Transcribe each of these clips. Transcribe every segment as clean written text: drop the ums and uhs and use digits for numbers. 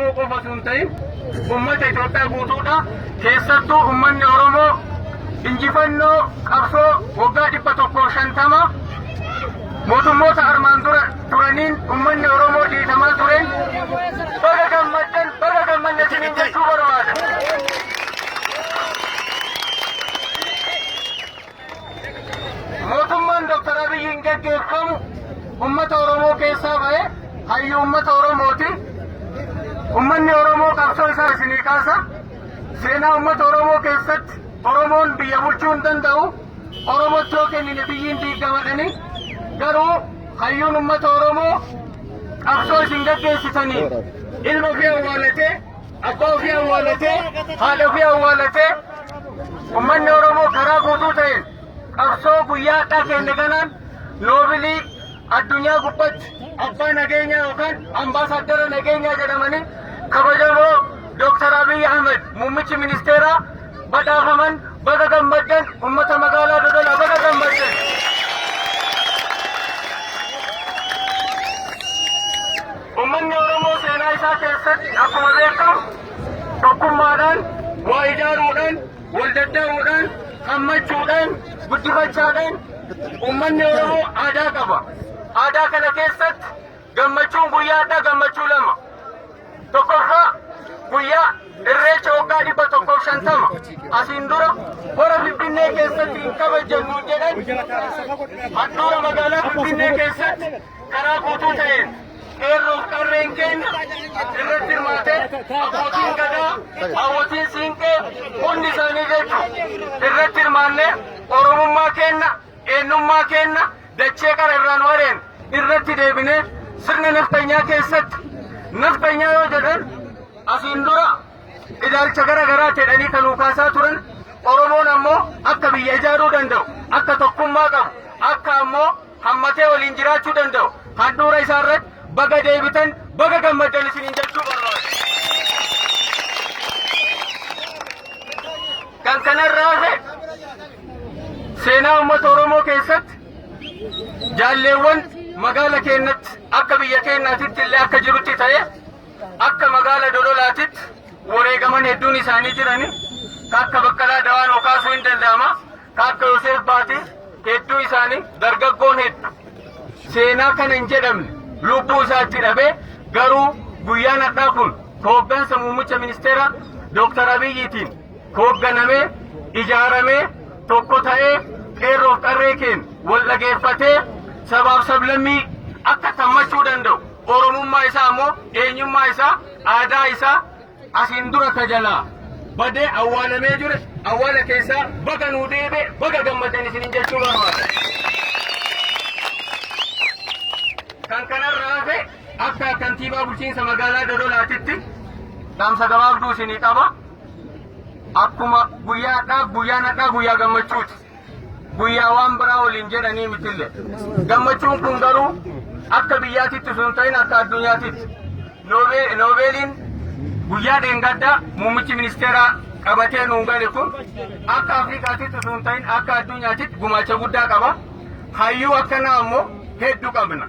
Oromoo qofa osoo hin ta'in uummata Itoophiyaa guutuudha. Keessattuu uummanni Oromoo injifannoo qabsoo waggaa 150 mootummoota armaan dura turaniin uummanni Oromoo dhiitamaa tureen baga gammaddan, baga gammanne isiniin jechuu barbaada. Mootummaan Dr. Abiyyiin geggeeffamu uummata Oromoo keessaa ba'ee hayyuu uummata Oromooti. Uummanni Oromoo qabsoo isaa isinii kaasa. Seenaa uummata Oromoo keessatti Oromoon biyya bulchuu hin danda'u. Oromootti yoo kennine biyyiin diigamadhani. Garuu hayyuun uummata Oromoo qabsoo isin gaggeessitanii ilma ofii awwaalatee, abbaa ofii awwaalatee, haadha ofii awwaalatee, uummanni Oromoo karaa guutuu ta'een qabsoo guyyaa har'aa kenne kanaan noobilii addunyaa gubbatti abbaa nageenyaa yookaan ambaasaaddara nageenyaa jedhamanii kabajamoo Dooktar Abiy Ahmed muummichi ministeeraa badhaafaman, baga gammaddan. Uummata magaalaa Dodolaa, baga gammaddan. Uummanni Oromoo seenaa isaa keessatti akkuma beekamu tokkummaadhaan, waa ijaaruudhaan, wal dadda'uudhaan, hammachuudhaan, guddifachaadhaan uummanni Oromoo aadaa qaba. Aadaa kana keessatti gammachuun guyyaa addaa gammachuu lama. Tokkoffaa, guyyaa Irreecha waggaa 150 asiin dura hora Finfinnee keessatti hin kabajannu jedhan, handhuura magaalaa Finfinnee keessatti karaa guutuu ta'een qeerroof qarreen keenya irratti hirmaatee, abbootiin gadaa, hawwatiin siinqee hundi isaanii jechuun irratti hirmaannee, Oromummaa keenya, eenyummaa keenya dachee qara irraan wareen irratti deebinee sirna naftanyaa keessatti, naftanyaa yoo jedhan asiin dura ilaalcha gara garaa jedhanii kan kaasaa turan, Oromoon ammoo akka biyya ijaaruu danda'u, akka tokkummaa qabu, akka ammoo hammatee waliin jiraachuu danda'u handhuura isaa irratti baga deebitan, baga gammaddan isiniin jechuu barbaada. Kan kanarraa hafe, seenaa uummata Oromoo keessatti jaalleewwan magaala keenyatti, akka biyya keenyaatitti illee akka jirutti ta'e, akka magaala Dodolaatitti wareegaman hedduun isaanii jirani. Ka akka Baqqalaa Dawaanoo kaasuu hin danda'ama. Ka akka Yoseef Baatii hedduu isaanii, dargaggoon hedduu seenaa kana hin jedhamne lubbuu isaatti dhabee, garuu guyyaan har'aa kun hooggansa muummicha ministeera Dooktar Abiyyiitiin hoogganamee, ijaaramee, tokko ta'ee, qeerroof qarree keenya wal dhageeffatee, sabaaf sablammii akka tammachuu danda'u, Oromummaa isaa ammoo eenyummaa isaa, aadaa isaa asiin dura tajalaa badee awwaalamee jire awwaala keessaa baga nuu deebe, baga gammaddan isiniin jechuu barbaada. Kan kanarraa hafe, akka kantiibaa bulchiinsa magaalaa Dodolaatitti dhaamsa gabaabduu isinii qaba. Akkuma guyyaa har'aa, guyyaan har'aa guyyaa gammachuuti. Guyyaa waan biraa waliin jedhanii mitillee. Gammachuun kun garuu akka biyyaatitti osoo hin ta'in akka addunyaatitti. Noobeeliin guyyaa dheengaddaa muummichi ministeeraa qabatee nuun gale kun akka Afrikaatitti osoo hin ta'in akka addunyaatitti gumaacha guddaa qaba. Hayyuu akkanaa ammoo hedduu qabna.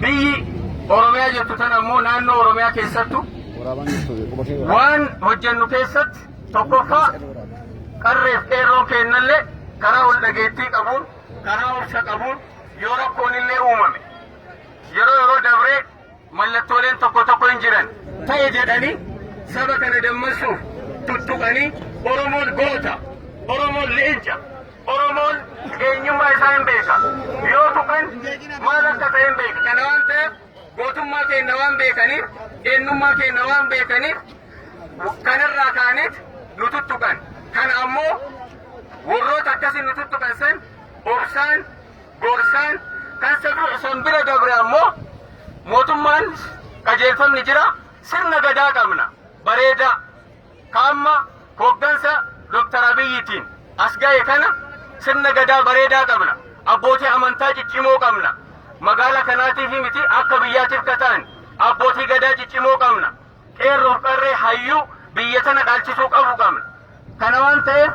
Biyyi Oromiyaa jettu tan ammoo naannoo Oromiyaa keessattu waan hojjennu keessatti tokkoffaa qarreef qeerroon kennallee karaa ol dhageettii qabuun, karaa obsa qabuun, yoo rakkoon illee uumame yeroo yeroo dabree mallattooleen tokko tokko hin jiran ta'e jedhanii saba kana dammassuuf tuttuqanii, Oromoon goota, Oromoon leenca, Oromoon eenyummaa isaa hin beeka. Yoo tuqan maal akka ta'e hin beeka. Kana waan ta'eef, gootummaa keenya waan beekaniif, eenyummaa keenya waan beekaniif, kanarraa ka'aniit nu tuttuqan. Kana ammoo warroota akkasii nu tuttuqan san obsaan, gorsaan, kan san bira dabre ammoo mootummaan qajeelfamni jira. Sirna gadaa qabna bareedaa ka amma hooggansa Dooktar Abiyyiitiin as ga'e kana, sirna gadaa bareedaa qabna. Abbootii amantaa ciccimoo qabna. Magaala kanaatiif miti, akka biyyaatiif ka ta'an abbootii gadaa ciccimoo qabna. Qeerroof qarree hayyuu biyya tana dhaalchisuu qabu qabna. Kana waan ta'eef,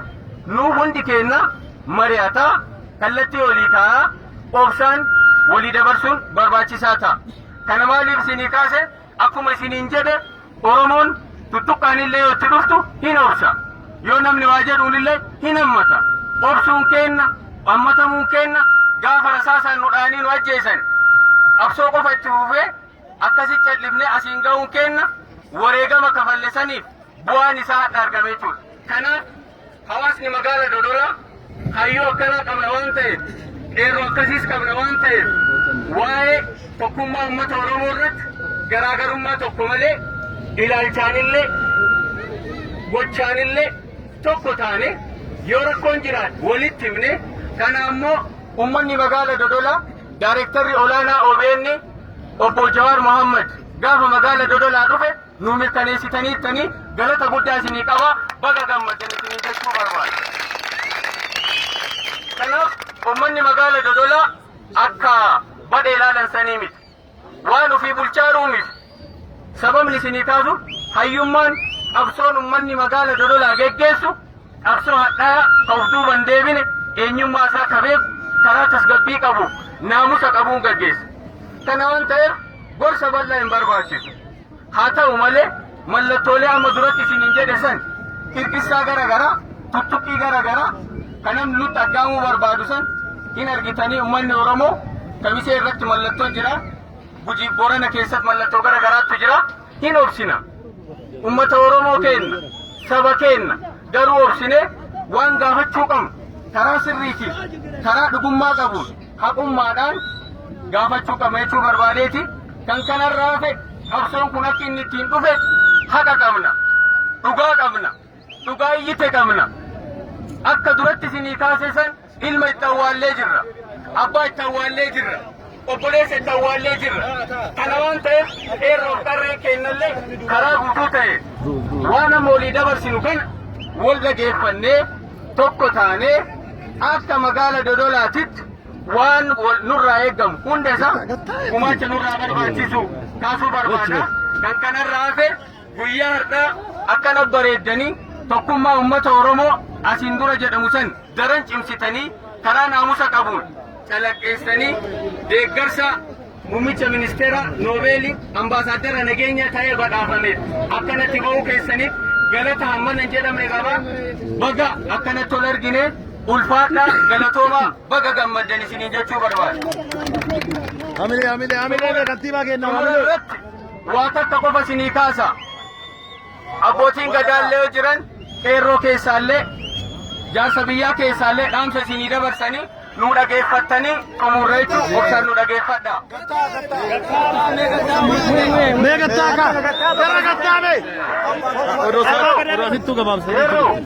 nu hundi keenya mari'ataa, kallattii olii kaa'aa, obsaan walii dabarsuun barbaachisaa ta'a. Kana maaliif isinii kaase? Akkuma isiniin jedhe, Oromoon tuttuqqaanillee yoo itti dhuftu hin obsa. Yoo namni waa jedhuunillee hin hammata. Obsuun keenna, hammatamuun keenna, gaafa rasaasaan nu dhahanii nu ajjeesan qabsoo qofa itti fufee akkasi cal'ifnee asiin ga'uun keenna wareegama kafalle saniif bu'aan isaa hadha argame jechuudha. Kanaaf hawaasni magaala Dodolaa hayyuu akkanaa qabna waan ta'eef, qeerroo akkasiis qabna waan ta'eef, waa'ee tokkummaa uummata Oromoo irratti garaagarummaa tokko malee ilaalchaanillee gochaanillee tokko taane, yoo rakkoon jiraate walitti himne. Kana ammoo uummanni magaala Dodolaa, Daayirektarri olaanaa OBN obbo Jawaar Mohammad gaafa magaala Dodolaa dhufe nu mirkaneessitaniittanii, galata guddaa isinii qaba, baga gammaddan isinii jechuu barbaada. Kanaaf uummanni magaala Dodolaa akka badhee ilaalan sanii miti. Waan ofii bulchaaruu miti. Sababni isinii kaasu, hayyummaan qabsoon uummanni magaala Dodolaa geggeessu qabsoo hadhaa ka of duuban deebine, eenyummaa isaa ka beeku, karaa tasgabbii qabu, naamusa qabuun gaggeessa. Kana waan ta'eef gorsa bal'aa hin barbaachisu. Haa ta'u malee mallattoolee amma duratti isiniin jedhe san, qirqissaa gara garaa, tuttuqqii gara garaa kan namni nutti aggaamuu barbaadu san hin argitanii. Uummanni Oromoo Kamisee irratti mallattoo jira. Gujii Borana keessatti mallattoo gara garaatu jira. Hin obsina. Uummata Oromoo keenna, saba keenna, garuu obsine waan gaafachuu qabnu karaa sirriitiin, karaa dhugummaa qabuun, haqummaadhaan gaafachuu qabna jechuu barbaadeeti. Kan kanarraa hafe, qabsoon kun akka inni ittiin dhufe haqa qabna, dhugaa qabna, dhugaa iyyite qabna. Akka duratti isinii kaase san, ilma itti awwaallee jirra, abbaa itti awwaallee jirra, obboleessa itti awwaallee jirra. Kana waan ta'eef qeerroof qarreen kennallee karaa guutuu ta'e waan amma olii dabarsinu kana wal dhageeffannee, tokko taanee, akka magaala Dodolaatitti waan nurraa eeggamu hunda isaa gumaacha nurraa barbaachisu kaasuu barbaada. Kan kanarraa hafe, guyyaa har'aa akkana bareeddanii, tokkummaa uummata Oromoo asiin dura jedhamu san daran cimsitanii, karaa naamusa qabuun calaqqeessanii, deeggarsa muummicha ministeera Noobeelii ambaasaaddara nageenya ta'ee badhaafameef akkanatti ba'uu keessaniif galata hammana hin jedhamne qaba. Baga akkanatti ol argine, ulfaadhaa, galatoomaa, baga gammaddan isiniin jechuu barbaada. Hamilee, hamilee, hamilee, kantiibaa kenna, Xumura hamilee. irratti waa takka qofa isinii kaasa. Abbootiin gadaallee yoo jiran, qeerroo keessaallee, jaarsa biyyaa keessaallee dhaamsa isinii dabarsanii nu dhageeffattanii xumurra jechuu, obsaan nu dhageeffadha. Mee gattaa kaa. Gara gattaa mee. Odoo asittuu gabaabsanii. Qeerroo.